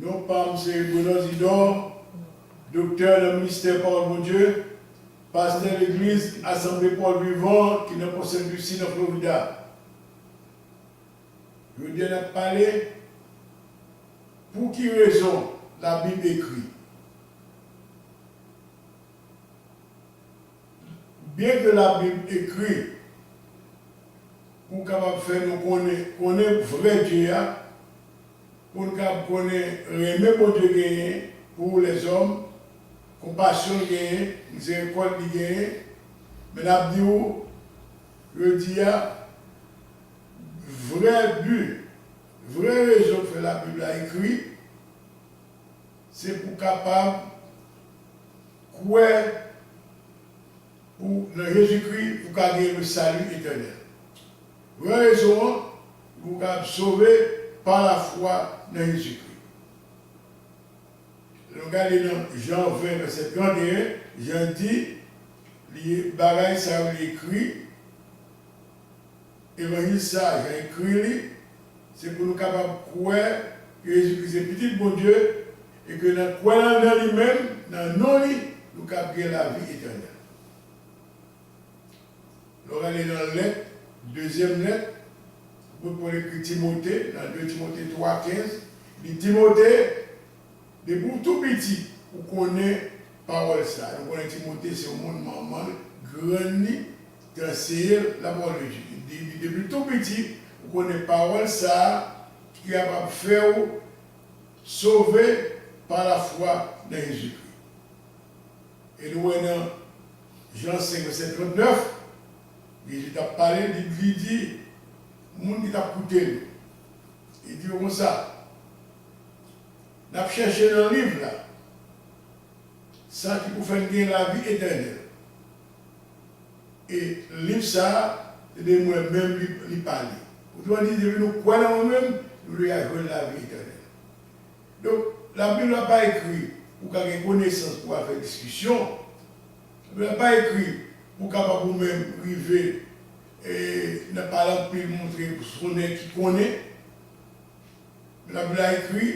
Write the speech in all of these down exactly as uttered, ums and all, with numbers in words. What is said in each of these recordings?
Non pa m se Renan Zidor, doktè nan ministè Pawòl Bondye, pastè legliz Asanble Pawòl Vivan ki nan Pò Sent Lisi nan Florida. Jodi a n ap pale pou ki rezon Labib ekri. Byen ke Labib ekri pou kapab fè nou konnen, konnen vrè Dye a, pou n kapab konnen renmen Bondye genyen pou lèzòm, konpasyon l genyen, mizerikòd li genyen, men n ap di w, jodi a, vrè bi, vrè rezon k fè Labib la ekri, se pou kapab kwè pou, nan Jezikri, pou ka gen le salut éternel. Vrè rezon an, pou kapab sove pa lafwa nan Jezikri. Lè nou gade nan Jan ven, vèsè trannteyen, Jan di, li, bagay sa yo li ekri, Evanjil sa, Jan ekri li, se pou nou kapab kwè ke Jezikri se Pitit Bondye, e ke nan kwè nan, nan li menm, nan non li, nou kab gen lavi etènèl. Lè w gade nan lèt, dezyèm lèt, apot Pòl ekri Timote, nan de Timote twa kenz, li di, Timote, depi w tou piti, ou konnen pawòl sa a. Nou konnen Timote se yon moun manman l, grann li, te anseye l lapawòl de Dye. Li di, depi w tou piti, ou konnen pawòl sa a ki kapab fè w sove pa lafwa nan Jezikri. E nou wè nan Jan senk, vèsè trannèf, Jezi t ap pale, li, li di moun ki t ap koute l, li di yo konsa, n ap chèche nan liv la, sa ki pou fè n gen lavi etènèl. E liv sa a, se de mwen menm li, li pale. Otreman di, depi nou kwè nan mwen menm, nou deja jwenn lavi etènèl. Donk, Labib la pa ekri pou w ka gen konesans pou w al fè diskisyon. Labib la pa ekri pou w kapab ou menm rive, e, nan pale anpil, montre w se yon nèg ki konnen. Labib la ekri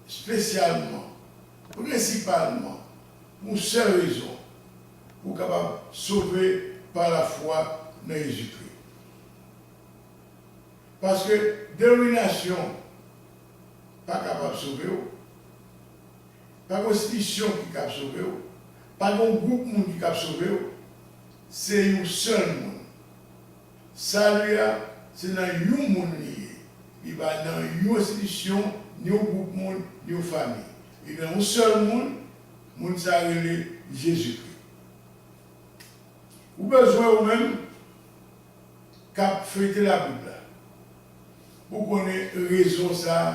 espesyalman, prensipalman, pou yon sèl rezon, pou w kapab sove pa lafwa nan Jezikri. Paske denominasyon pa kapab sove w, pa gen enstitisyon ki kab sove w, pa gen yon gwoup moun ki kab sove w, se yon sèl moun. Sali a, se nan yon moun li ye. Li pa nan yon enstitisyon, ni yon gwoup moun, ni yon fanmi. Li nan yon sèl moun, moun sa a rele Jezikri. Ou bezwen ou menm k ap feyte Labib la pou konnen rezon sa a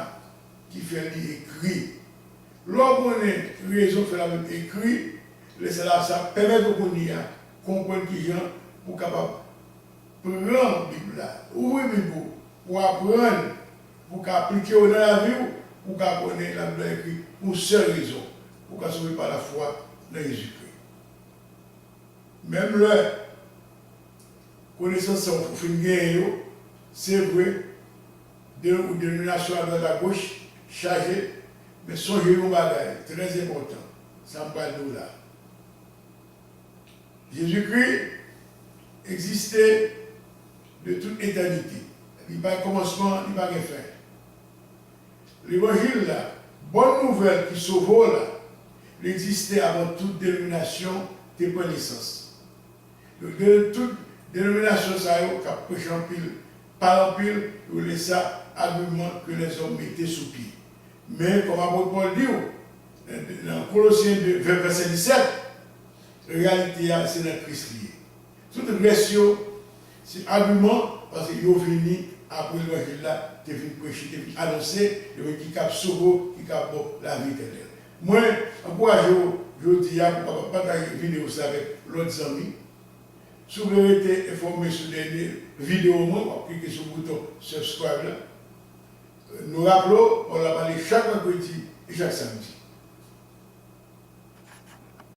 ki fè li ekri. Lè w konnen rezon k fè Labib ekri, lè sa la, sa ap pèmèt ou kounye a konprann kijan pou w kapab pran Bib la, ouvri Bib ou, pou w aprann, pou w ka aplike yo nan lavi w, pou w ka konnen Labib la ekri pou yon sèl rezon, pou w ka sove pa lafwa nan Jezikri. Menm lè konesans sa w fin genyen yo, se vre, de, ou denominasyon adwat agoch chaje, men sonje yon bagay trè enpòtan, sa m pral di w la. Jezikri egziste de tout etènite. Li pa gen kòmansman, li pa gen fen. Levanjil la, bòn nouvèl ki sove w la, li egziste avan tout denominasyon te pran nesans. Donk, de, tout denominasyon sa yo k ap preche anpil, pale anpil, yo rele sa agiman ke lèzòm mete sou pye. Men, kòm apot Pòl di w, nan, nan Kolosyen de, vè-, vèsè disèt, reyalite a, se nan Kris li ye. Tout rès yo, se agiman, paske yo vini apre levanjil la te fin preche, te fin anonse, yo vin ki kab sove w, ki kab ba w lavi etènèl. Mwen ankouraje w jodi a pou w kapab pataje videyo sa avèk lòt zanmi. Si w vle rete enfòme sou dènye videyo mwen, w ap klike sou bouton subscribe la. Nou raple w, Pawòl la pale chak mèkredi e chak samdi.